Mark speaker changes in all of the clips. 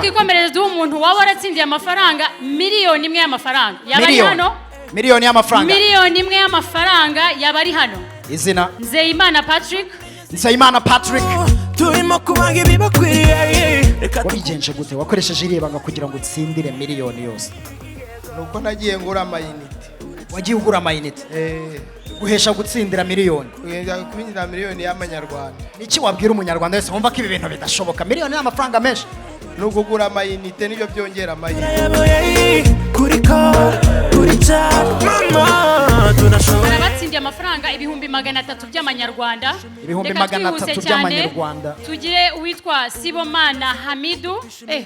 Speaker 1: Twikomereze, duhe umuntu waba waratsindiye amafaranga 1 miliyoni y'amafaranga, yaba ari
Speaker 2: Miliyoni.
Speaker 1: hano.
Speaker 2: Miliyoni y'amafaranga.
Speaker 1: 1 miliyoni y'amafaranga, yaba ari hano.
Speaker 2: Izina?
Speaker 1: Nzeyimana Patrick.
Speaker 2: Nsabimana Patrick.
Speaker 3: Turimo kubaha ibibakwiriye, reka.
Speaker 2: Wabigenje gute? Wakoresheje irihe banga kugira ngo utsindire miliyoni yose?
Speaker 4: Nuko nagiye ngura amayinite.
Speaker 2: Wagiye ugura amayinite?
Speaker 4: Eh.
Speaker 2: Guhesha gutsindira miliyoni?
Speaker 4: Kugenda kubinjira miliyoni y'amanyarwanda.
Speaker 2: Niki wabwira umunyarwanda wese wumva ko ibi bintu bidashoboka, miliyoni y'amafaranga menshi?
Speaker 4: Ni ukugura amayinite, nibyo byongera amahirwe.
Speaker 3: Turayoboye kuri call, kuri chat, mama tunashoboye.
Speaker 1: Hari abatsindiye amafaranga 300,000 by'amanyarwanda.
Speaker 2: Ibihumbi
Speaker 1: Reka
Speaker 2: magana
Speaker 1: twihuse
Speaker 2: atatu
Speaker 1: cyane,
Speaker 2: by'amanyarwanda.
Speaker 1: Tugire uwitwa Sibomana Hamidu.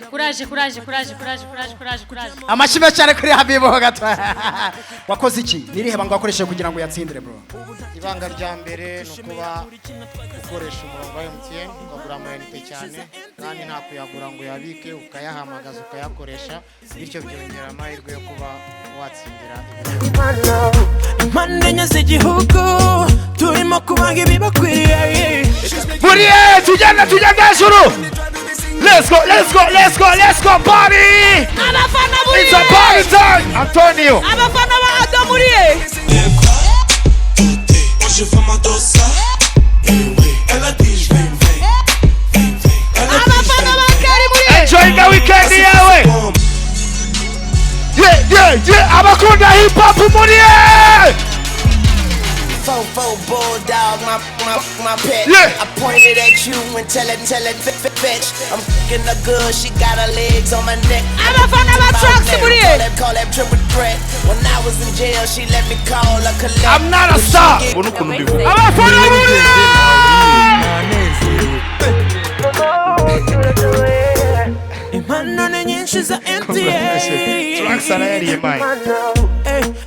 Speaker 1: Kuraje, kuraje, kuraje, kuraje, kuraje, kuraje, kuraje.
Speaker 2: Amashyi menshi cyane kuri Habibu ho gato. Wakoze iki? Ni irihe banga wakoresheje kugira ngo uyatsindire, bro?
Speaker 5: Ibanga rya mbere ni ukuba ukoresha umurongo wa MTN, ukagura amayinite cyane, kandi nta kuyagura ngo uyabike, ukayahamagaza, ukayakoresha, bityo byongera amahirwe yo kuba watsindira ibihembo.
Speaker 3: Impande enye z'igihugu turimo kubaha ibibakwiriye.
Speaker 6: Buriye tugenda, tugenda hejuru. Let's go, let's go, let's go, let's go, party!
Speaker 7: Abafana.
Speaker 6: It's a party time, Antonio.
Speaker 7: Abafana ba Ado muriye?
Speaker 8: Hoje vamos adoçar. Ela diz: vem, vem. Ela diz:
Speaker 7: Abafana ba Keri muriye?
Speaker 6: Enjoy the weekend yawe. Yeah, abakunda hip hop muriye?
Speaker 9: Fofo bulldog, my pet.
Speaker 6: Yeah.
Speaker 9: I pointed at you and tell it fetch. I'm fucking her good, she got her legs on my neck.
Speaker 7: Abafana ba Trax muriye?
Speaker 9: Call that triple threat. When I was in jail, she let me call her collect.
Speaker 6: I'm not a star.
Speaker 10: Ubona ukuntu mbivuga.
Speaker 6: Abafana muriye?
Speaker 3: Impano ni nyinshi za MTN.
Speaker 6: Trax arayariye mine.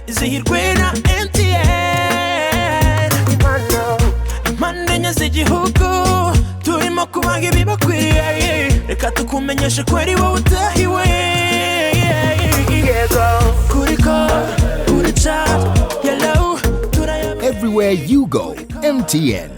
Speaker 3: Izihirwe na MTN. Impande enye z'igihugu turimo kubaha ibibakwiriye, reka tukumenyeshe ko ari wowe utahiwe kuri call, kuri chat, hello, turayoboye.
Speaker 11: Everywhere you go, MTN.